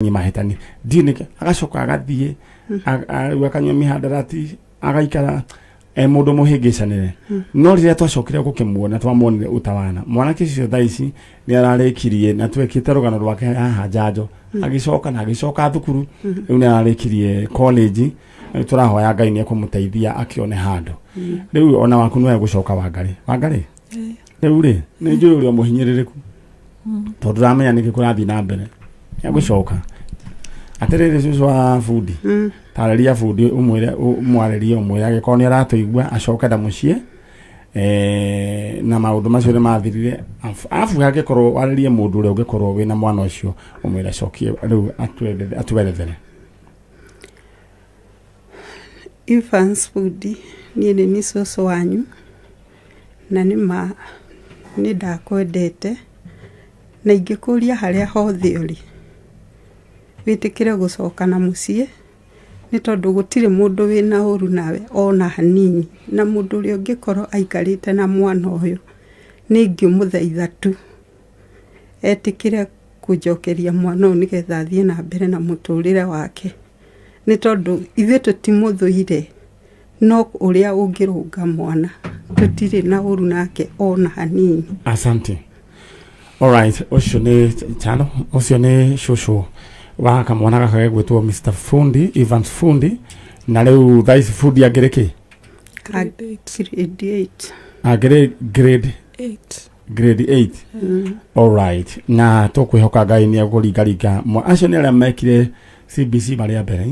Niĩ mahĩtani ndiĩ nĩkĩ agacoka agathiĩ rĩu akanyua mĩhandarati agaikara e mũndũ mũhĩngĩcanĩre. No rĩrĩa twacokire gũkĩmuona, twamuonire utawana mwanake ũcio thaa ici nĩ ararĩkirie na twekĩte rũgano rwake haha njanjo, agĩcoka na agĩcoka thukuru, rĩu nĩ ararĩkirie college. Rĩu tũrahoya Ngai nĩ ekũmũteithia akĩone handũ. Rĩu ona waku nĩwe gũcoka Wangarĩ, Wangarĩ, rĩu rĩ nĩ njũĩ ũrĩa mũhinyĩrĩrĩku tondũ ndamenya nĩkĩ kũrathiĩ na mbere egũcoka. Atĩrĩrĩ, cũcũ wa bundi, tarĩria bundi, ũmwĩre, ũmwarĩrie, ũmwĩre angĩkorwo nĩ aratũigua acoke na mũciĩ na maũndũ macio nĩ mathirire. Arabu angĩkorwo warĩrie mũndũ ũrĩa ũngĩkorwo wĩna mwana ũcio, ũmwĩre acokie rĩu atwerethere. Evans Bundi, niĩ nĩ niĩ cũcũ wanyu, na nĩ ma nĩ ndakwendete, na ingĩkũria harĩa hothe ũrĩ, wĩtĩkĩre gũcoka na mũciĩ, nĩ tondũ gũtirĩ mũndũ wĩna ũru nawe ona hanini, na mũndũ ũrĩa ũngĩkorwo aikarĩte na mwana ũyũ, nĩ ingĩmũthaitha tu etĩkĩre kũnjokeria mwana ũyũ nĩgetha athiĩ na mbere na mũtũrĩre wake. Nĩ tondũ ithuĩ tũtimũthũire, no ũrĩa ũngĩrũnga mwana, tũtirĩ na ũru nake ona hanini. Asante. Alright, ũcio nĩ chano, ũcio nĩ cũcũ wa kamwana gaka gegwĩtwo Mr Fundi, Evans Fundi. Na rĩu thaa ici Fundi angĩrĩ kĩ? Grade 8. Grade 8. Angĩrĩ grade 8. Grade 8. Alright, na tũkwĩhoka Ngai nĩ egũringaringa acio nĩ arĩa mekire CBC marĩ a mbere.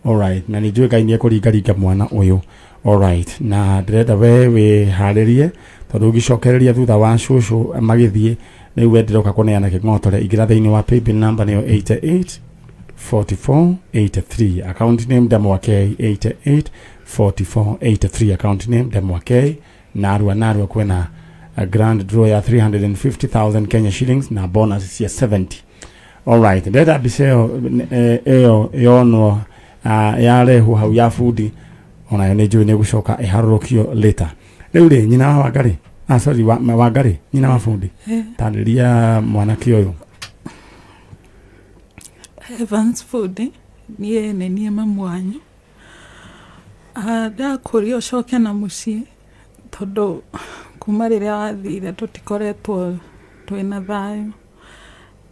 Alright, na nĩ njũĩ Ngai nĩ ekũringaringa mwana ũyũ. Alright, na ndĩrenda we wĩharĩrie tondũ ũngĩcokereria thutha wa cũcũ magĩthiĩ rĩu we ndĩroka kũneana kĩng'otore. Ingĩra thĩinĩ wa paybill number nĩyo 88 44 83, account name Ndamwakei, 88 44 83, account name Ndamwakei. Narua narua kwĩna a grand draw ya 350,000 Kenya shillings na bonus cia 70. Alright, ndĩrenda mbica ĩyo ĩyo yonwo, yarehwo hau ya bundi, onayo nĩ njũĩ nĩ gũcoka ĩharũrũkio later. Rĩu rĩ, nyina wa Wangarĩ, sorry, Wangarĩ, nyina wa bundi, tarĩria mwanake ũyũ. Evans Fundi, niĩ nĩ niĩ mamu wanyu. Ndakũria ũcoke na mũciĩ tondũ kuma rĩrĩa wathire tũtikoretwo twĩna thayũ,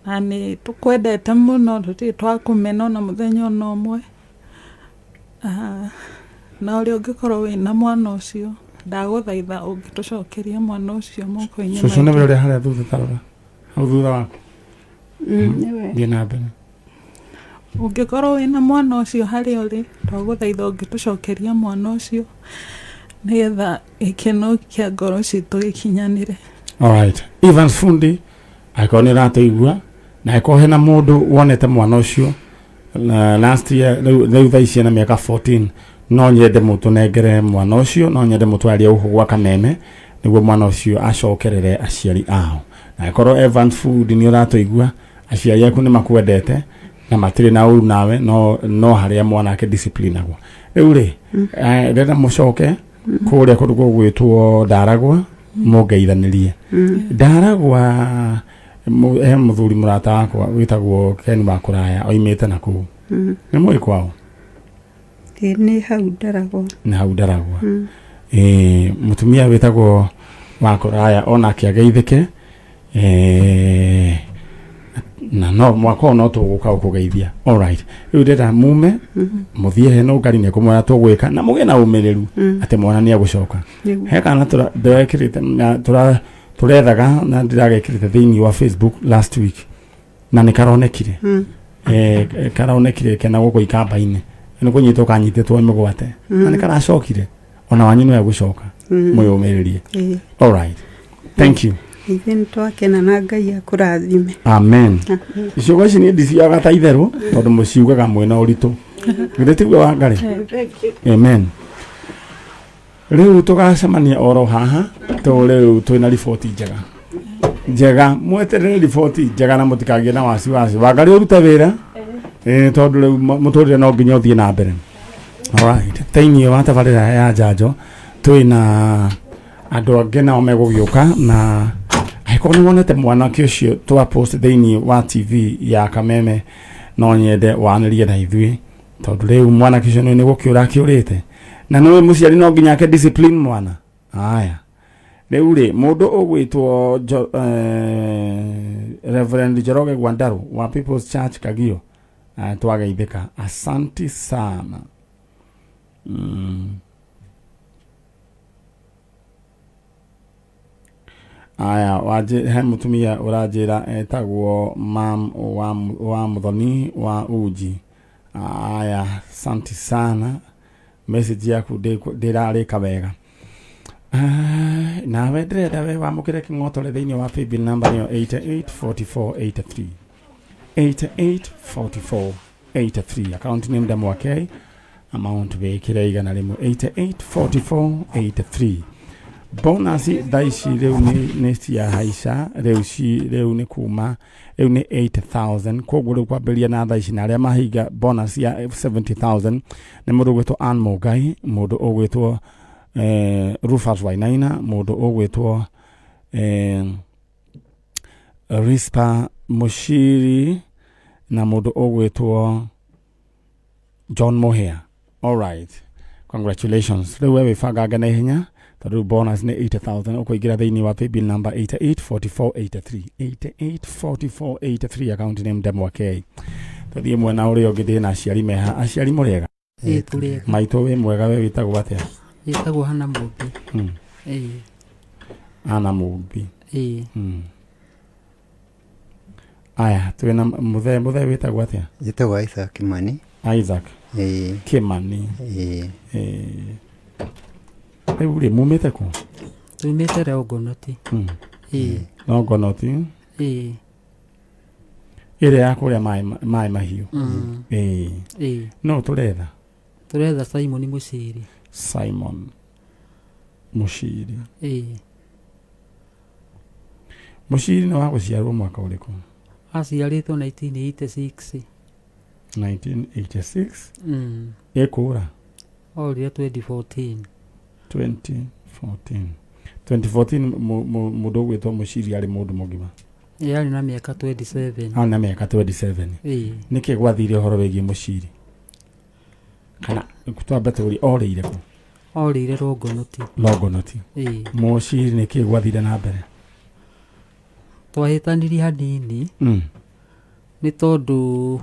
na nĩ tũkwendete mũno, tũtirĩ twakũmena ona mũthenya ona ũmwe. Na ũrĩa ũngĩkorwo wĩna mwana ũcio, ndagũthaitha ũngĩtũcokeria mwana ũcio moko-inĩ Cũcũ nĩwe maitũ. Ũrĩa harĩa thutha, tarora hau thutha waku. Nĩwe. Thiĩ na mbere. Ũngĩkorwo wĩna mwana ũcio harĩa ũrĩ, twagũthaitha ũngĩtũcokeria mwana ũcio nĩgetha gĩkeno kĩa ngoro citũ gĩkinyanĩre. Alright, Evans Fundi, angĩkorwo nĩ ũratũigua na angĩkorwo hena mũndũ wonete mwana ũcio na last year, rĩu thaa ici ena mĩaka 14, no nyende mũtũnengere mwana ũcio, no nyende mũtwarie gũkũ gwa Kameme nĩguo mwana ũcio acokerere aciari ao. Na angĩkorwo Evans Fundi nĩ ũratũigua, aciari aku nĩ makwendete na matirĩ na ũru nawe, no harĩa mwana ake disciplinagwo. Rĩu rĩ, ndĩrenda mũcoke kũrĩa kũndũ gũgwĩtwo Ndaragwa mũngeithanĩrie. Ndaragwa he mũthuri mũrata wakwa wĩtagwo Ken wa kũraya oimĩte na kũu. Nĩ mũĩ kwao? Ĩ, nĩ hau Ndaragwa. Nĩ hau Ndaragwa. Ĩ, mũtumia wĩtagwo wa kũraya onake ageithĩke. Na no mwaka ũyũ no tũgũka gũkũgeithia. Alright, rĩu ndĩrenda mume mũthiĩ he no ngari nĩ kũmwĩra tũgwĩka na mũgĩe na ũmĩrĩru atĩ mwana nĩ egũcoka. He kana ndĩrekĩrĩte na tũrethaga na ndĩragekĩrĩte thĩinĩ wa Facebook last week na nĩ karonekire. Karonekire kena gũkũ ikamba-inĩ, nĩ kũnyitwo kanyitĩtwo mĩgwate na nĩ karacokire. Ona wanyu nĩ egũcoka, mwĩyũmĩrĩrie. Alright, thank you. Ithuĩ nĩ twakena na Ngai akũrathime. Amen. Ciugo ici niĩ ndiciaga ta itherũ tondũ mũciugaga mwĩna ũritũ, githĩ tiguo Wangarĩ? Amen. Rĩu tũgacemania oro haha to rĩu twĩna riboti njega njega, mweterere riboti njega na mũtikagĩe na wasiwasi. Wangarĩ, ũrute wĩra tondũ rĩu mũtũrĩre no nginya ũthiĩ na mbere. Alright, thĩinĩ wa tabarĩra ya njanjo twĩna andũ angĩ nao megũgĩũka, na angĩkorwo nĩ wonete mwanake ũcio twa post thĩinĩ wa TV ya Kameme. No nyende wanĩrie na ithuĩ tondũ rĩu mwanake ũcio nĩ gũkĩũra akĩũrĩte na nĩwe mũciari no nginya ake discipline mwana. Aya, rĩu rĩ mũndũ ũgwĩtwo Reverend Njoroge Gwandaru wa People's Church Kagio, twageithĩka, asanti sana. Aya, he mũtumia ũranjĩra etagwo mam wa Mũthoni wa Uji. Aya, asanti sana, message yaku ndĩrarĩka wega. Ah, nawe ndĩrenda we wamũkĩre kĩng'otore thĩinĩ wa paybill number nĩyo 884483, 884483, account name Ndamwakei, amount wĩkĩre 100, 884483. Bonus thaa ici rĩu nĩ ciahaica rĩu, rĩu nĩ kuma rĩu nĩ 8000, koguo rĩu kwambĩrĩria na thaa ici na arĩa mahinga bonus ya 70000 nĩ mũndũ ũgwĩtwo Ann Mũngai, mũndũ ũgwĩtwo Rufus Wainaina, mũndũ ũgwĩtwo Rispa Mushiri na mũndũ ũgwĩtwo John Mohia. All right. Congratulations. Rĩu we wĩbangange na ihenya tondũ rĩu bonus nĩ 80,000, ũkũingĩra thĩinĩ wa paybill number 884483, 884483, account name Ndemwa K. Tũthiĩ mwena ũrĩa ũngĩ, ndĩ na aciari meha. Aciari, mũrĩega? Ĩĩ, tũrĩega. Maitũ, wĩ mwega? We wĩtagwo atĩa? Ĩtagwo Hana Mũmbi. Ĩĩ. Ana Mũmbi. Ĩĩ. Aya, twĩna mũthee. Mũthee, wĩtagwo atĩa? Njĩtagwo Isaac Kimani. Isaac Ĩĩ. Kimani. Ĩĩ. Rĩu rĩ mumĩte kũ? Tumĩte Longonot. Ĩĩ. Longonot. Ĩĩ. Ĩrĩa ya kũrĩa maĩ mahiũ. Ĩĩ. Ĩĩ. No tũretha? Tũretha Simon Mũciri. Simon Mũciri. Ĩĩ. Mũciri nĩ wa gũciarwo mwaka ũrĩkũ? Aciarĩtwo 1986. 1986. Ĩkũra? Orire 2014. 2014, 2014. Mũndũ ũgwĩtwo Mũciri arĩ mũndũ mũgima? Ĩĩ, arĩ na mĩaka 27. Arĩ na mĩaka 27. Ĩĩ. Nĩkĩ gwathire ũhoro wĩgiĩ Mũciri? Kana twambe tũrie, orĩire kũ? Orĩire Longonot. Longonot. Ĩĩ. Mũciri, nĩkĩ gwathire na mbere? Twahĩtanirie hanini. Nĩ tondũ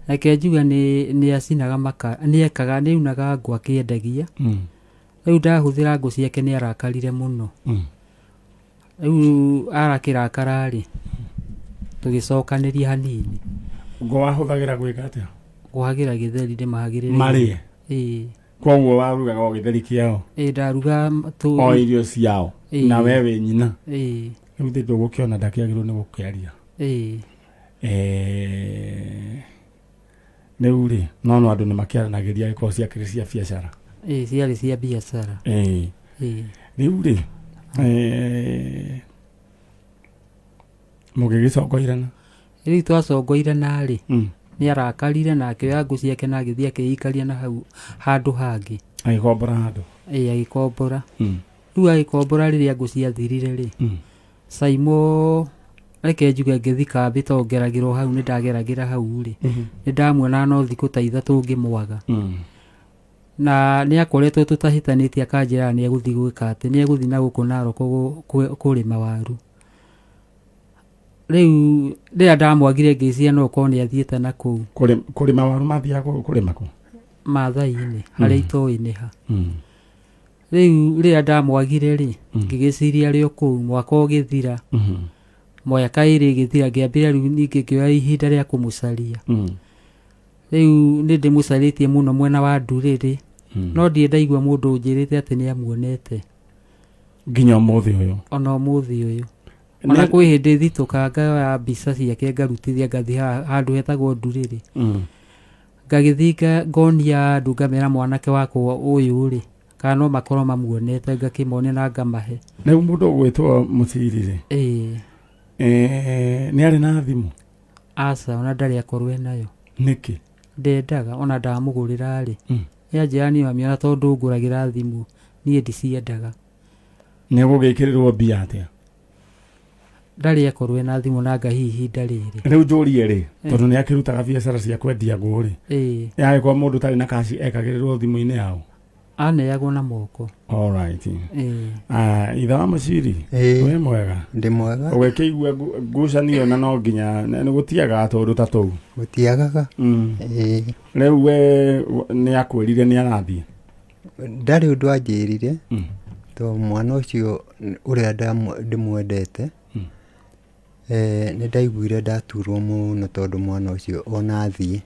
reke njuge nĩ acinaga maka, nĩ ekaga, nĩ aunaga ngũ akĩendagia. Rĩu ndahũthĩra ngũ ciake nĩ arakarire mũno. Rĩu arakĩrakara rĩ, tũgĩcokanĩria hanini. Ngũ wahũthagĩra gwĩka atĩa? Kũhagĩra gĩtheri, ndĩmahagĩrĩre. Marĩe? Ĩĩ. Koguo warugaga o gĩtheri kĩao? Ĩĩ, ndaruga tũ. O irio ciao? Ĩĩ. Na we wĩ nyina? Ĩĩ. Rĩu thĩ ndũgũkĩona ndakĩagĩrĩirwo nĩ gũkĩaria. Ĩĩ. Rĩu rĩ no andũ nĩ makĩaranagĩria angĩkorwo ciakĩrĩ cia biacara? Ĩĩ, ciarĩ cia biacara. Ĩĩ. Ĩĩ. Rĩu rĩ mũgĩgĩcongoirana? Rĩu twacongoirana rĩ, nĩ arakarire na akĩoya ngũ ciake na agĩthiĩ akĩikaria na hau handũ hangĩ. Agĩkombora handũ? Ĩĩ, agĩkombora. Rĩu agĩkombora, rĩrĩa ngũ ciathirire rĩ, Saimo, reke njuge, ngĩthi kambĩ tondũ ngeragĩra o hau, nĩ ndageragĩra hau rĩ, nĩ ndamuonaga no thikũ ta 3 ngĩmwaga. Na nĩ akoretwo tũtahĩtanĩtie, akanjĩra nĩ egũthiĩ gwĩka atĩ nĩ egũthiĩ na gũkũ Narok kũrĩma waru. Rĩu rĩrĩa ndamwagire ngĩciria no ũkorwo nĩ athiĩte na kũu. Kũrĩma waru mathiaga kũrĩma kũ? Maathai-inĩ harĩa itoĩ nĩ ha. Rĩu rĩrĩa ndamwagire rĩ, ngĩgĩciria arĩ o kũu. Mwaka ũgĩthira, mwaka 2 ĩgĩthira, ngĩambĩrĩria rĩu ningĩ ngĩoya ihinda rĩa kũmũcaria. Rĩu nĩ ndĩmũcarĩtie mũno mwena wa Ndurĩrĩ, no ndirĩ ndaigua mũndũ ũnjĩrĩte atĩ nĩ amuonete. Nginya ũmũthĩ ũyũ? Ona ũmũthĩ ũyũ. Ona kwĩ hĩndĩ thitũka ngaoya mbica ciake ngarutithia, ngathiĩ handũ hetagwo Ndurĩrĩ, ngagĩthiĩ ngonia andũ, ngamera mwanake wakwa ũyũ rĩ, kana no makorwo mamuonete, ngakĩmonia na ngamahe. Rĩu mũndũ ũgwĩtwo Mũciri rĩ, Ĩĩ. Nĩ arĩ na thimũ? Aca, ona ndarĩ akorwo enayo. Nĩkĩ? Ndendaga, ona ndamũgũrĩra rĩ, nĩanjĩra niĩ mami ona tondũ ngũragĩra thimũ niĩ ndiciendaga. Nĩ gũgĩkĩrĩrwo mbia atĩa? Ndarĩ akorwo ena thimũ nanga hihi ihinda rĩrĩ. Rĩu njũrie rĩ, tondũ nĩ akĩrutaga biacara cia kwendia ngũ rĩ, Ĩĩ. yagĩkorwo mũndũ ũtarĩ na kaci ekagĩrĩrwo thimũ-inĩ yao? Aneagwo na moko. Alright. Ĩĩ. Ah, ithe wa mũciri, Ĩĩ. wĩ mwega? Ndĩ mwega. Ũgĩkĩigua ngucanio na no nginya nĩ gũtiagaga tũndũ ta tũu. Gũtiagaga. Ĩĩ. Rĩu we nĩ akwĩrire nĩ arathiĩ? Ndarĩ ũndũ anjĩrire, tondũ mwana ũcio ũrĩa ndĩmwendete, nĩ ndaiguire ndaturwo mũno tondũ mwana ũcio ona athiĩ,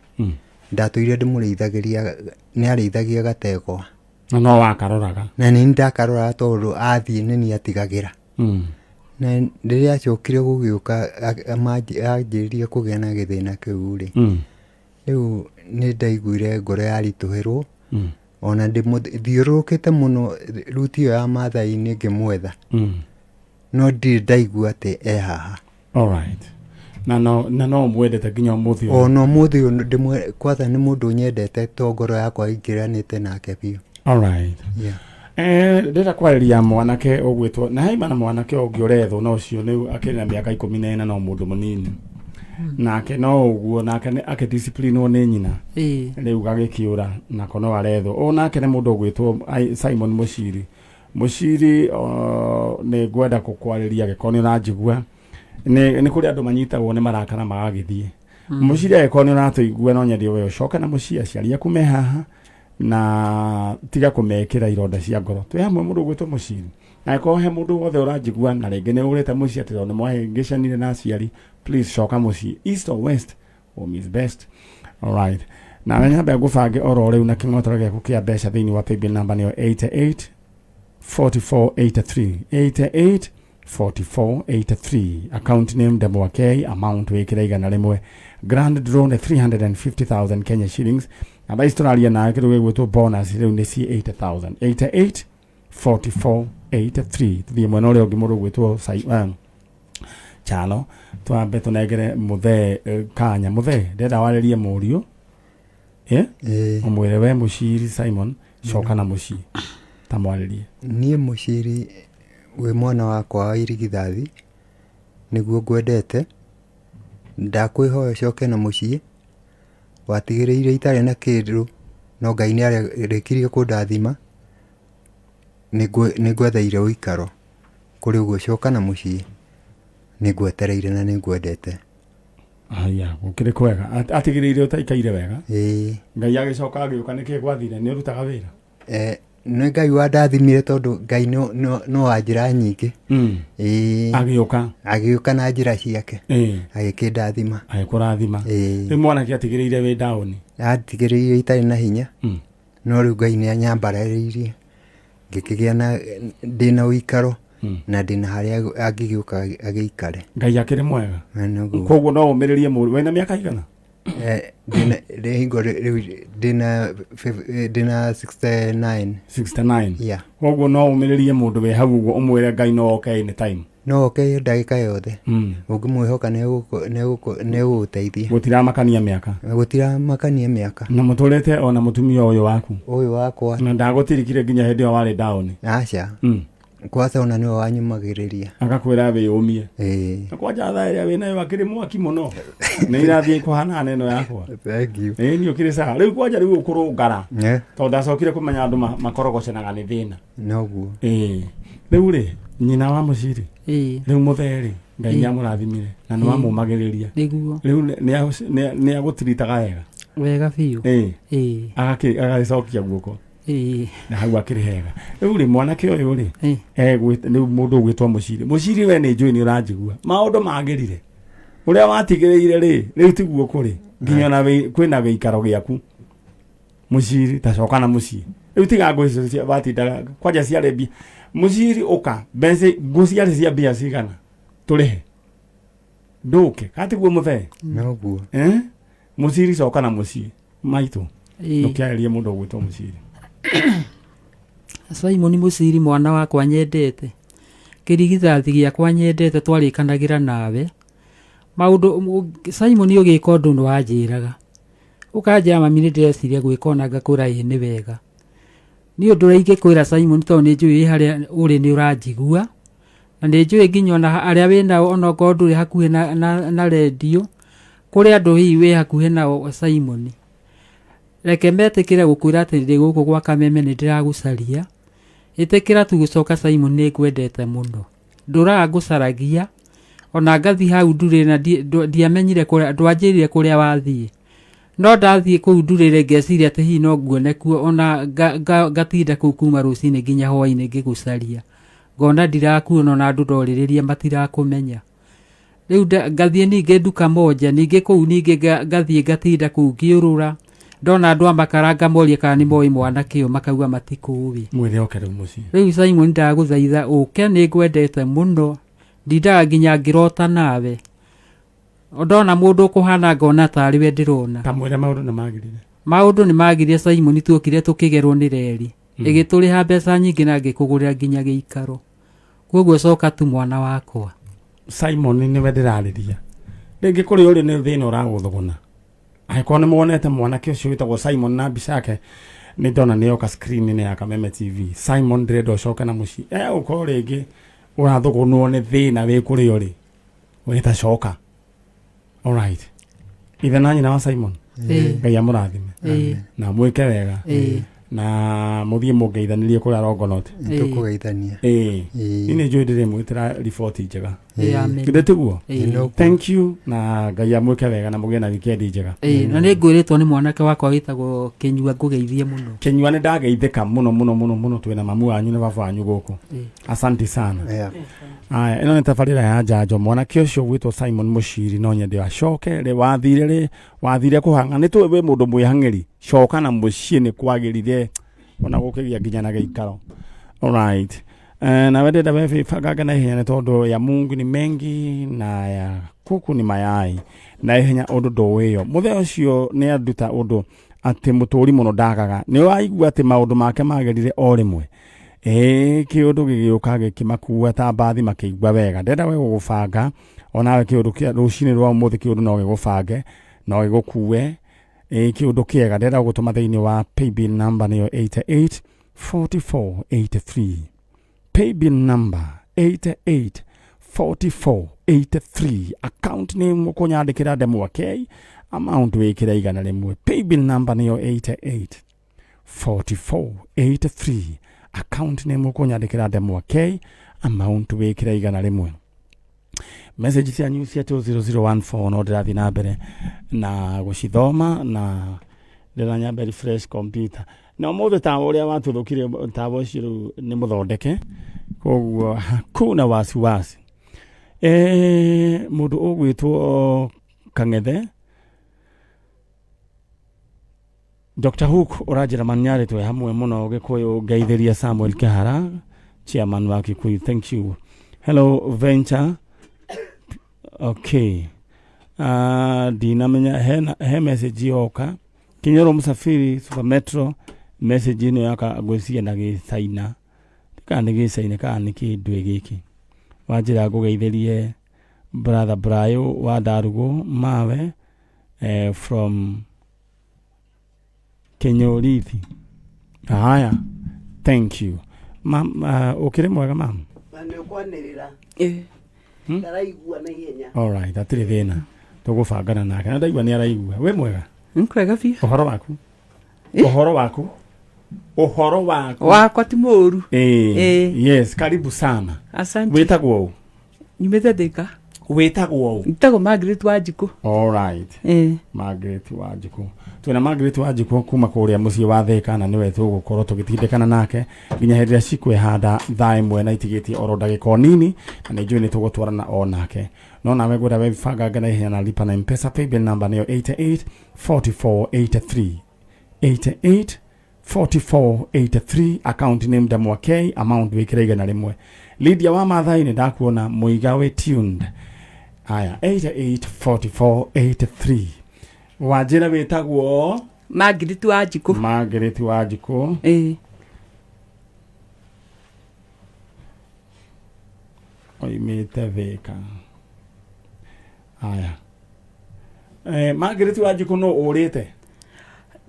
ndatũire ndĩmũrĩithagĩria, nĩ arĩithagia gategwa. Na no wakaroraga? Na nĩ ndakaroraga tondũ athiĩ nĩ niĩ atigagĩra. Na rĩrĩa acokire gũgĩũka anjĩrĩria kũgĩa na gĩthĩna kĩu rĩ, rĩu nĩ ndaiguire ngoro yaritũhĩrwo, ona ndĩmũthiũrũrũkĩte mũno ruti ĩyo ya Maathai-inĩ ngĩmwetha, no ndirĩ ndaigua atĩ e haha. Alright. Na no na no mwendete nginya ũmũthĩ ũyũ? Ona ũmũthĩ ũyũ ndĩmwe, kwanza nĩ mũndũ nyendete to ngoro yakwa ĩingĩranĩte nake biũ. Alright. Yeah. Ndĩrenda kwarĩria mwanake ũgwĩtwo na haima na mwanake ũngĩ ũrethwo na ũcio nĩ akĩrĩ na mĩaka 14 no mũndũ mũnini nake no ũguo nake nĩ akĩdisciplinwo nĩ nyina. Rĩu gagĩkĩũra nako no arethwo o nake nĩ mũndũ ũgwĩtwo Simon Mũciri. Mũciri, nĩ ngwenda gũkwarĩria angĩkorwo nĩ ũranjigua. Nĩ kũrĩ andũ manyitagwo nĩ marakara magagĩthiĩ. Mũciri, angĩkorwo nĩ ũratũigua no nyende we ũcoke na mũciĩ, aciari aku me haha na tiga kũmekĩra ironda cia ngoro. Twĩ hamwe mũndũ ũgwĩtwo Mũciri. Angĩkorwo he mũndũ wothe ũranjigua na rĩngĩ nĩ ũrĩte mũciĩ atĩ tondũ nĩ mwahĩngĩcanire na aciari, please coka mũciĩ, east or west, home is best. Alright. Na nyambe ngũbange oro rĩu na kĩng'otoro gĩaku kĩa mbeca thĩinĩ wa paybill number nĩyo 88 44 83, 88 44 83, account name Ndemwa K, amount wĩkĩre 100, grand draw nĩ 350,000 Kenya shillings, na thaa ici tũraria nawe kĩndũ gĩgwĩtwo bonus rĩu nĩ ci 80,000. 88 44 83. Tuthiĩ mwena ũrĩa ũngĩ, mũndũ ũgwĩtwo Chalo, twambe tũnengere mũthee kanya. Mũthee, ndĩrenda warĩrie mũriũ, eh? Ĩĩ. Ũmwĩre we Mũciri Simon, coka na mũciĩ, ta mwarĩrie. Niĩ Mũciri wĩ mwana wakwa wa irigithathi, nĩguo ngwendete, ndakwĩhoya ũcoke na mũciĩ, watigĩrĩire itarĩ na kĩndũ, no Ngai nĩ arĩkirie kũndathima, nĩ ngwetheire ũikaro, kũrĩ ũguo coka na mũciĩ, nĩ ngwetereire na nĩ ngwendete. Aya, gũkĩrĩ kwega. Atigĩrĩire ũtaikaire wega. Ĩĩ. Ngai agĩcoka agĩũka, nĩkĩ gwathire? Nĩ ũrutaga wĩra? Nĩ Ngai wandathimire tondũ Ngai no wa njĩra nyingĩ. Ĩĩ. Agĩũka. Agĩũka na njĩra ciake. Agĩkĩndathima. Agĩkũrathima. Ĩĩ. Rĩu mwanake atigĩrĩire wĩ down. Atigĩrĩire itarĩ na hinya. No rĩu Ngai nĩ anyambararĩirie ngĩkĩgĩa na ndĩna ũikaro na ndĩna harĩa angĩgĩũka agĩikare. Ngai akĩrĩ mwega. Na nĩguo. Koguo no ũmĩrĩrie mũru. Wĩna mĩaka igana? Ndĩna hingo rĩu ndĩna 69. 69. Yeah. Koguo no ũmĩrĩrie mũndũ wĩ hau ũguo ũmwĩre Ngai no oke anytime. No oke ndagĩka yothe. Ũngĩmwĩhoka nĩegũgũteithia. Gũtiramakania mĩaka. Gũtiramakania mĩaka. Na mũtũrĩte ona mũtumia ũyũ waku. Ũyũ wakwa. Na ndagũtirikire nginya hĩndĩ ĩyo warĩ down. Aca. Kwanza ona nĩwe wanyumagĩrĩria. Agakwĩra wĩyũmie. Ĩĩ. Na kwanja thaa ĩrĩa wĩnayo akĩrĩ mwaki mũno. Nĩ irathiĩ kũhanana ĩno yakwa. Thank you. Ĩĩ niĩ ũkĩrĩ sawa. Rĩu kwanja rĩu ũkũrũngara. Yeah. Tondũ ndacokire kũmenya andũ makorogocanaga nĩ thĩna. Noguo. Ĩĩ. Rĩu rĩ, nyina wa Mũciri. Ĩĩ. Rĩu mũthee rĩ, Ngai Ĩĩ. nĩamũrathimire na Ĩĩ. nĩwamũmagĩrĩria. Nĩguo. Rĩu nĩagũtiritaga wega. Wega biũ. Ĩĩ. Ĩĩ. Agagĩcokia guoko. Ĩĩ. Na hau akĩrĩ hega. Rĩu rĩ, mwanake ũyũ rĩ, Ĩĩ. Rĩu mũndũ ũgwĩtwo Mũciri. Mũciri we nĩ njũĩ nĩ ũranjigua. Maũndũ magĩrire. Ũrĩa watigĩrĩire rĩ, rĩu tiguo kũrĩ. Nginya ona kwĩna gĩikaro gĩaku. Mũciri tacoka na mũciĩ. Rĩu tiga ngũ icio cia watindaga kwanja ciarĩ mbia. Mũciri ũka, mbeca ngũ ciarĩ cia mbia cigana? Tũrĩhe. Ndũke, katiguo mũthee? Noguo. Mũciri coka na mũciĩ. Maitũ. Ĩĩ. Ndũkĩarĩrie mũndũ ũgwĩtwo Mũciri. Simon Mũciri mwana wakwa nyendete. Kĩrigithathi gĩakwa nyendete twarĩkanagĩra nawe. Maũndũ Simon ũgĩka ũndũ nĩ wanjĩraga. Ũkanjĩra mami nĩ ndĩreciria gwĩka ona ngakwĩra ĩĩ nĩ wega. Niĩ ũndũ ũrĩa ingĩkwĩra Simon tondũ nĩ njũĩ wĩ harĩa ũrĩ nĩ ũranjigua. Na nĩ njũĩ nginya ona arĩa wĩ nao ona okorwo ndũrĩ hakuhĩ na, na, na rendio, kũrĩ andũ hihi wĩ hakuhĩ nao Simon. Reke metĩkĩre gũkwĩra atĩ ndĩ gũkũ gwa Kameme nĩ ndĩragũcaria. Ĩtĩkĩra tu gũcoka Simon nĩ ngwendete mũno. Ndũraga ngũcaragia, ona ngathiĩ hau ndurĩrĩ na ndiamenyire kũrĩa, ndwanjĩrire kũrĩa wathiĩ. No ndathiĩ kũu ndurĩrĩ ngeciria atĩ hihi no nguone kuo ona ngatinda kũu kuma rũcinĩ nginya hwainĩ ngĩgũcaria. Ngona ndirakuona ona andũ ndorĩrĩria matirakũmenya. Rĩu ngathiĩ ningĩ nduka moja, ningĩ kũu ningĩ ngathiĩ ngatinda kũu ngĩũrũra. Ndona andũ a makara ngamoria kana nĩ moĩ mwanake ũyũ makauga matikũĩ. Mwĩre oke rĩu mũciĩ. Rĩu Simon ndagũthaitha ũke nĩ ngwendete mũno. Ndindaga nginya ngĩrota nawe. Ndona mũndũ ũkũhana ngona tarĩ we ndĩrona. Ta mwĩre maũndũ nĩ magĩrire. Maũndũ nĩ magĩrire Simon tuokire tũkĩgerwo nĩ reri. Ĩgĩtũrĩha mbeca nyingĩ na ngĩkũgũrĩra nginya gĩikaro. Koguo coka tu mwana wakwa. Simon nĩwe ndĩrarĩria. Rĩngĩ kũrĩa ũrĩ nĩ thĩna ũragũthũgũna. Angĩkorwo nĩ muonete mwanake ũcio wĩtagwo Simon na mbica yake nĩ ndona nĩ yoka screen-inĩ ya Kameme TV. Simon ndĩrenda ũcoke na mũciĩ. Ũkorwo rĩngĩ ũrathũgũnwo nĩ thĩna wĩ kũrĩa ũrĩ. Wĩta coka. Alright. Ithe na nyina wa Simon. Ngai amũrathime. Na mwĩke wega. Na mũthiĩ mũngeithanĩrie kũrĩa Longonot. Tũkũgeithania. Niĩ nĩ njũĩ ndĩrĩmwĩtĩra riboti njega. Amen. Githĩ tiguo? Nĩ Thank you na Ngai amwĩke wega na mũgĩe na weekend njega. Na nĩ ngwĩrĩtwo nĩ mwanake wakwa wĩtagwo Kĩnyua ngũgeithie mũno. Kĩnyua nĩ ndageithĩka mũno mũno mũno mũno twĩna mamu wanyu na baba wanyu gũkũ. Asante sana. Aya, ĩno nĩ tabarĩra ya njanjo. Mwanake ũcio ũgwĩtwo Simon Mũciri no nyende acoke rĩ wathire rĩ wathire kũhang'a nĩ tũĩ wĩ mũndũ mwĩhang'ĩri coka na mũciĩ nĩ kwagĩrire ona gũkĩgĩa nginya na gĩikaro. Alright. Nawe ndĩrenda we banga na ihenya nĩ tondũ ya Mungu ni mengi na ya kuku ni mayai na ihenya ũndũ ndũĩyo. Mũthee ũcio nĩ anduta ũndũ atĩ mũtũri mũno ndagaga. Nĩ waigua atĩ maũndũ make magĩrire o rĩmwe. Kĩũndũ gĩgĩũka gĩkĩmakua ta mbathi makĩigua wega. Ndĩrenda we gũgũbanga onawe kĩũndũ kĩa rũcinĩ rwa ũmũthĩ kĩũndũ no gĩgũbange no gĩgũkue. Kĩũndũ kĩega ndĩrenda gũgũtũma thĩinĩ wa paybill number nĩyo 88 44 83. Paybill number 88 44 83. Account name ũkũnyandĩkĩra ndemwa K, amount wĩkĩre 100. Paybill number nĩyo 88 44 83. Account name ũkũnyandĩkĩra ndemwa K, amount wĩkĩre 100. Message cianyu cia 20014 no ndĩrathiĩ na mbere na gũcithoma na ndĩranyambe refresh computer. Na ũmũthĩ tawa ũrĩa watuthũkire tawa ũcio rĩu nĩ mũthondeke, koguo hakuna wasiwasi. Mũndũ ũgwĩtwo Kang'ethe Dr. Hook ũranjĩra Manyarĩ twĩ hamwe mũno Gĩkũyũ ngeithĩria Samuel Kĩhara chairman wa Kikuyu. Thank you. Hello Venture. Okay. Ndinamenya he message yoka Kinyoro Musafiri Super Metro message ĩno yaka ngwĩciria na gĩcaina kana nĩ gĩcaina kana nĩ kĩndũ gĩkĩ wanjĩra ngũgeithĩrie brother Brayo wa Ndarugũ mawe from Kinyorithi. Haya, thank you. Mam, ũkĩrĩ mwega mam? Na nĩ ũkwanĩrĩra. Ndaraigua na ihenya. All right, hatirĩ thĩna. Tũgũbangana nake. Na ndaigua nĩ araigua. Wĩ mwega? Nkwega biũ. Ũhoro waku? Ũhoro waku? Ũhoro waku? Wakwa ti mũũru. Yes, karibu sana. Asante. Wĩtagwo ũ? Nyumĩte Thika. Wĩtagwo ũ? Njĩtagwo Margaret Wanjikũ. All right. Margaret Wanjikũ. Twĩna Margaret Wanjikũ kuma kũrĩa mũciĩ wa Thika na nĩwe tũgũkorwo tũgĩtindĩkana nake nginya hĩndĩ ĩrĩa cikwĩhanda thaa ĩmwe na itigĩtie oro ndagĩka o nini na nĩ njũĩ nĩ tũgũtwarana o nake. No nawe ngwenda webangange na ihenya na lipa na M-Pesa paybill number nĩyo 88 44 83. 88 44 83 account name Ndamwa K amount wĩkĩre 100. Lydia wa Mathai nĩ ndakuona mũiga wĩ tuned. Aya 88 44 83. Wanjĩra wĩtagwo Margaret Wanjikũ. Margaret Wanjikũ. Oimĩte Thika. Aya. Margaret Wanjikũ no ũrĩte?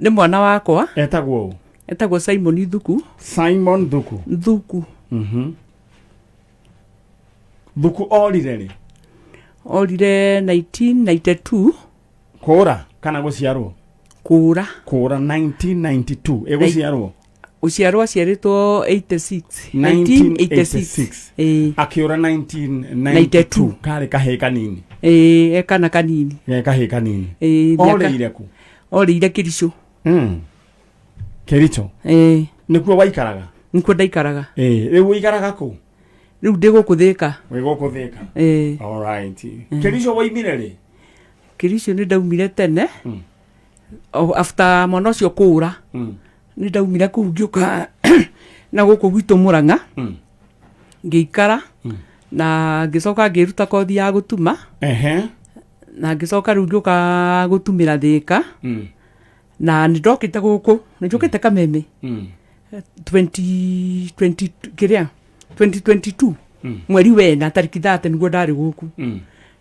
Nĩ mwana wakwa. Etagwo ũ? Etagwo Simon Thuku. Simon Thuku. Thuku. Thuku orire rĩ? Orire 1992. Kũra kana gũciarwo? Kũra. Kũra 1992. Ĩgũciarwo? Gũciarwo aciarĩtwo 86. 1986. Ĩĩ. Akĩũra 1992. Karĩ kahĩĩ kanini. Ĩĩ, e kana kanini. Ge kahĩĩ kanini. Ĩĩ, Orĩire kũ? Orĩire Kĩricũ. Kericho. Ĩĩ. Nĩkuo waikaraga? Nĩkuo ndaikaraga. Ĩĩ, rĩu ũikaraga kũ? Rĩu ndĩ gũkũ Thĩka. Wĩ gũkũ Thĩka. Ĩĩ. All right. Kericho waimire rĩ? Kericho nĩ ndaumire tene. O, after mwana ũcio kũũra. Nĩ ndaumire kũu ngĩũka na gũkũ gwitũ Mũrang'a. Ngĩikara na ngĩcoka ngĩruta kothi ya gũtuma. Na ngĩcoka rĩu ngĩũka gũtumĩra Thĩka. Na nĩ ndokĩte gũkũ, nĩ njũkĩte Kameme. 2020 kĩrĩa 2022 mweri wena tarĩki 30 nĩguo ndarĩ gũkũ.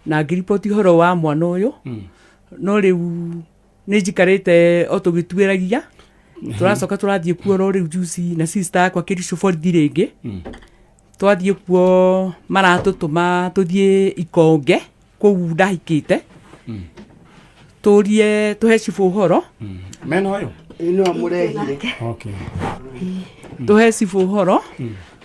Na ngĩriboti ũhoro wa mwana ũyũ. No rĩu nĩ njikarĩte o tũgĩtuĩragia. Tũracoka tũrathiĩ kuo ro rĩu juzi na sister yakwa Kĩricũ borithi rĩngĩ. Twathiĩ kuo maratũtũma tũthiĩ Ikonge kũu ndahikĩte. Tũrie tũhe cibũ ũhoro. Mena ũyũ? Ĩĩ no amũrehire. Okay. Tũhe cibũ ũhoro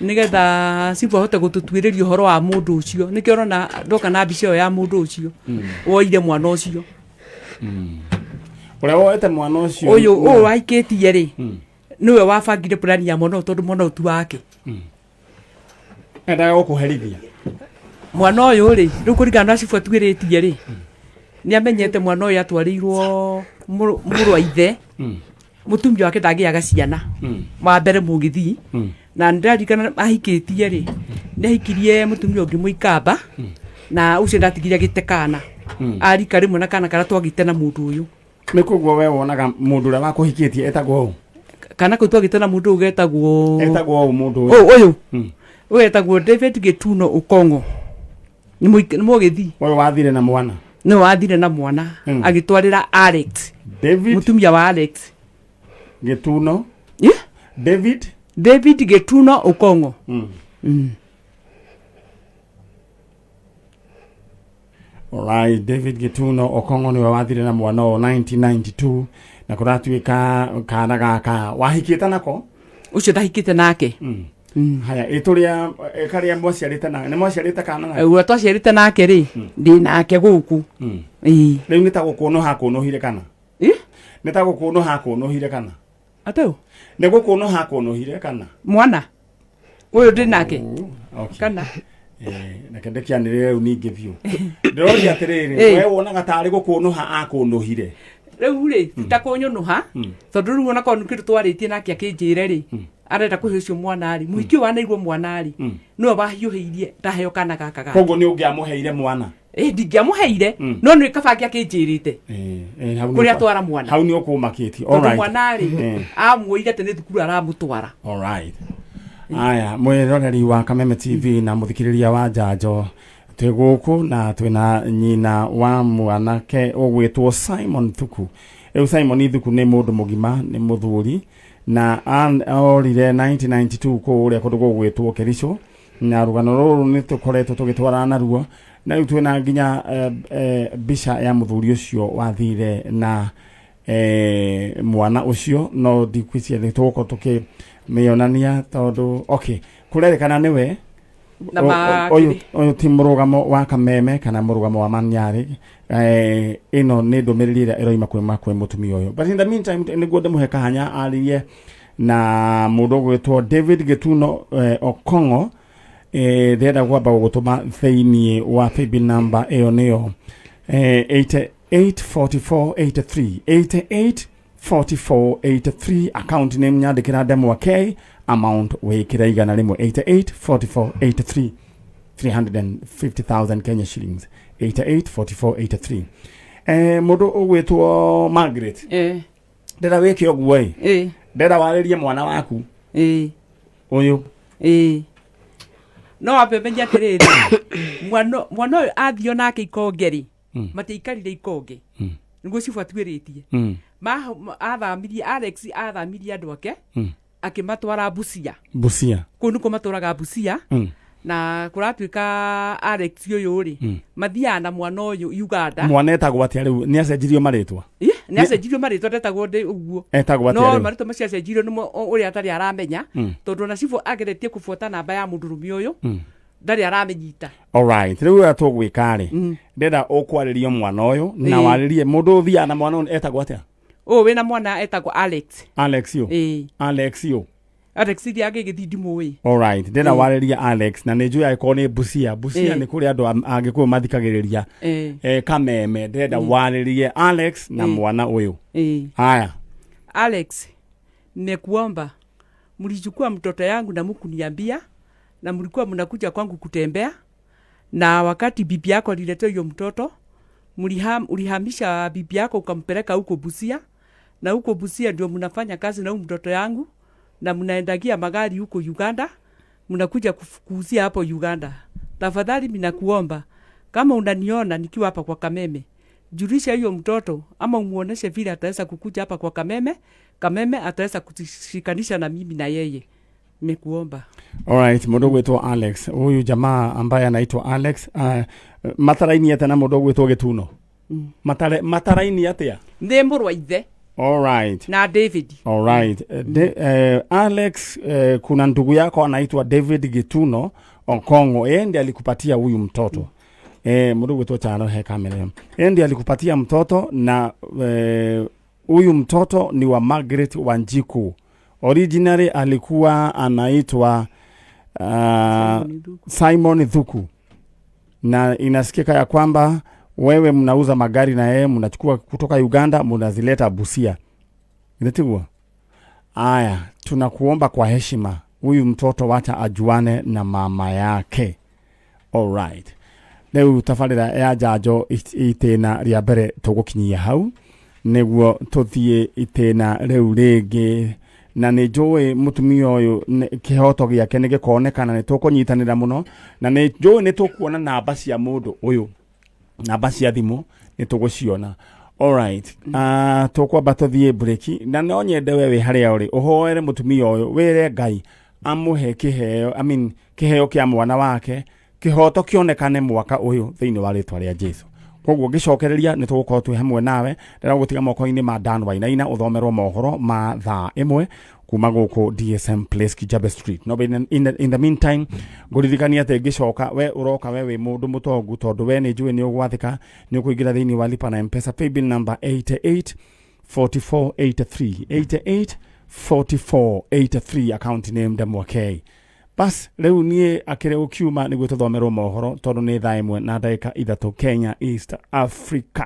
nĩgetha cibũ ahote gũtũtuĩrĩria ũhoro wa mũndũ ũcio. Nĩkĩo ũrona ndoka na mbica ĩyo ya mũndũ ũcio woire mwana ũcio. Ũrĩa woete mwana ũcio. Ũyũ ũyũ wahikĩtie rĩ, nĩwe wabangire plan ya mwana ũyũ tondũ mwana ũyũ ti wake. Endaga gũkũherithia. Mwana ũyũ rĩ, rĩu kũringana na cibũ atuĩrĩtie rĩ, nĩ amenyete mwana ũyũ atwarĩirwo mũrũ wa ithe. Mũtumia wake ndangĩaga ciana. Wa mbere mũgĩthii. Na nĩndaririkana ahikĩtie rĩ, nĩ ahikirie mũtumia ũngĩ mũikamba, na ũcio ndatigire agĩte kana. Arika rĩmwe na kana karĩa twagĩte na mũndũ ũyũ. Nĩ koguo we wonaga mũndũ ũrĩa wakũhikĩtie etagwo ũ? Kana kau twagĩte na mũndũ ũyũ getagwo Etagwo ũ mũndũ ũyũ? Ũyũ, ũyũ. Ũyũ etagwo David Gĩtuno Ũkong'o. Nĩ mũgĩthii. Ũyũ wathire na mwana. Nĩwe wathire na mwana. Agĩtwarĩra Alex. David. Mũtumia wa Alex. Gĩtuno. David. David Gĩtuno Ũkong'o. Alright, David Gĩtuno Okong'o nĩwe wathire na mwana ũyũ 1992 na kũratuĩka kana gaka wahikĩte nako? Ũcio ndahikĩte nake. Haya, ĩtũrĩa karĩa mwaciarĩte na nĩ mwaciarĩte kana nake? Ũrĩa twaciarĩte nake rĩ, ndĩ nake gũkũ. Ĩĩ. Rĩu nĩ ta gũkũnũha akũnũhire kana? Ĩ? Nĩ ta gũkũnũha akũnũhire kana? Atĩ? Nĩ gũkũnũha akũnũhire kana? Mwana? Ũyũ ndĩ nake? Okay. Kana? Reke ndĩkĩanĩrĩre rĩu ningĩ biũ. Ndĩroria atĩrĩrĩ, we wonaga tarĩ gũkũnũha akũnũhire? Rĩu rĩ, ti ta kũnyũnũha, tondũ rĩu ona korwo nĩ kĩndũ twarĩtie nake akĩnjĩre rĩ, arenda kũhe ũcio mwana rĩ, mũhiki ũyũ wanairwo mwana rĩ, nĩwe wahiũhĩirie ndaheo kana gaka gake. Koguo nĩ ũngĩamũheire mwana? Ndingĩamũheire, no nĩ kaba angĩakĩnjĩrĩte. Hau nĩ Kũrĩa atwara mwana. Hau nĩ ũkũmakĩtie. Tondũ Alright. mwana rĩ, amwĩire atĩ nĩ thukuru aramũtwara. Alright. Aya, mwĩroreri wa Kameme TV na mũthikĩrĩria wa Njanjo, twĩ gũkũ na twĩna nyina wa mwanake ũgwĩtwo Simon Thuku. Rĩu Simon Thuku nĩ mũndũ mũgima, nĩ mũthuri na orire 1992 kũrĩa kũndũ gũgwĩtwo Kericho, na rũgano rũrũ nĩ tũkoretwo tũgĩtwarana naruo, na rĩu twĩna nginya mbica ya mũthuri ũcio wathire na mwana ũcio, no ndikwĩciria nĩ tũgũkorwo tũkĩmĩonania tondũ okay, kũrerĩkana nĩwe. Na makĩrĩ. Ũyũ ti mũrũgamo wa Kameme kana mũrũgamo wa Manyarĩ. Ĩno nĩ ndũmĩrĩri ĩrĩa ĩroima kuma kwĩ mũtumia ũyũ, but in the meantime nĩguo ndĩmũhe kahanya aririe na mũndũ ũgwĩtwo David Gĩtuno Okong'o. Ndĩrenda kwamba gũgũtũma thĩinĩ wa paybill number ĩyo nĩyo 884483, 884483, account name nyandĩkĩra Ndemwa K, amount wĩkĩre igana rĩmwe, 884483, 350,000 Kenya shillings, 884483. Mũndũ ũgwĩtwo Margaret, ndĩra wĩke ũguo ĩ, ndĩra warĩrie mwana waku ũyũ. No wambe ũmenye atĩrĩrĩ, mwana ũyũ athio nake ikonge rĩ, matiaikarire ikonge. Nĩguo cibũ atuĩrĩtie. Athamirie, Alex athamirie andũ ake, akĩmatwara Busia. Busia. Kũu nĩkuo matũraga Busia. Na kũratuĩka Alex ũyũ rĩ, mathiaga na mwana ũyũ Uganda. Mwana etagwo atĩa rĩu? Nĩ acenjirio marĩtwa? Ĩ, nĩ acenjirio marĩtwa, ndetagwo ndĩ ũguo. Etagwo atĩa No rĩu? marĩtwa macio acenjirio nĩmo ũrĩa atarĩ aramenya, tondũ ona cibũ ageretie kũbuata namba ya mũndũrũme ũyũ, ndarĩ aramĩnyita. Alright, rĩu ũrĩa tũgwĩka rĩ, ndĩrenda ũkwarĩrio mwana ũyũ na warĩrie mũndũ ũthiaga na mwana ũyũ etagwo atĩa? Ũyũ wĩna mwana etagwo Alex. Alex ũ? Ĩĩ. Alex ũ? Alex iria angĩgĩthiĩ ndimũĩ. Alright, ndĩrenda warĩrie Alex na nĩ njũĩ angĩkorwo nĩ Busia. Busia nĩ kũrĩ andũ Agĩkũyũ mathikagĩrĩria. Kameme, ndĩrenda warĩrie Alex na mwana ũyũ. Haya. Alex, nimekuomba, mlichukua mtoto yangu na mkuniambia na mlikuwa mnakuja kwangu kutembea, na wakati bibi yako aliletea hiyo mtoto ulihamisha bibi yako ukampeleka huko Busia, na huko Busia ndio mnafanya kazi na huyu mtoto yangu, na mnaendagia magari huko Uganda, mnakuja kuuzia hapo Uganda. Tafadhali ninakuomba, kama unaniona nikiwa hapa kwa Kameme, julisha hiyo mtoto ama umuoneshe vile ataweza kukuja hapa kwa Kameme. Kameme ataweza kushikanisha na mimi na yeye. Nimekuomba. Alright, mũndũ ũgwĩtwo Alex, huyu jamaa ambaye anaitwa Alex, mataraini atĩa na mũndũ ũgwĩtwo Gĩtuno? Mataraini atĩa? Nĩ mũrũ wa ithe. Alright. Na David. Alright. Alex, kuna ndugu yako anaitwa David Gituno Okongo. Yeye ndiye alikupatia huyu mtoto. Mũndũ ũgwĩtwo Charo he kamera ĩyo. Yeye ndiye alikupatia mtoto na huyu mtoto ni wa Margaret Wanjiku. Originally alikuwa anaitwa Simon Thuku. Na inasikika ya kwamba wewe mnauza magari na yeye mnachukua kutoka Uganda mnazileta Busia. Inatiguo? Aya, tunakuomba kwa heshima, huyu mtoto wacha ajuane na mama yake. Alright. Rĩu tabarĩra ya njanjo itĩna rĩa mbere tũgũkinyia hau nĩguo tũthiĩ itĩna rĩu rĩngĩ, na nĩ njũĩ mũtumia ũyũ kĩhoto gĩake nĩ gĩkonekana, nĩ tũkũnyitanĩra mũno, na nĩ njũĩ nĩ tũkuona namba cia mũndũ ũyũ, namba cia thimũ nĩ tũgũciona. Alright. Tũkwamba tũthiĩ break, na no nyende we wĩ harĩa ũrĩ ũhoere mũtumia ũyũ, wĩre Ngai amũhe kĩheo, I mean, kĩheo kĩa mwana wake, kĩhoto kĩonekane mwaka ũyũ thĩinĩ wa rĩtwa rĩa Jesu. Koguo ngĩcokereria nĩ tũgũkorwo twĩ hamwe nawe. Ndĩragũtiga moko-inĩ ma Dan Wainaina ũthomerwo mohoro ma thaa 1 kuma gũkũ DSM Place, Kijabe Street. No in the meantime ngũririkania atĩ ngĩcoka we ũroka we wĩ mũndũ mũtongu, tondũ we nĩ njũĩ nĩ ũgwathĩka, nĩ ũkũingĩra thĩinĩ wa lipa na M-Pesa paybill number 88 44 83, 88 44 83, account name Ndemwa K. Bas rĩu niĩ akĩrĩ ũkiuma nĩguo tũthomerwo mohoro, tondũ nĩ thaa 1 na ndagĩka 3 Kenya, East Africa.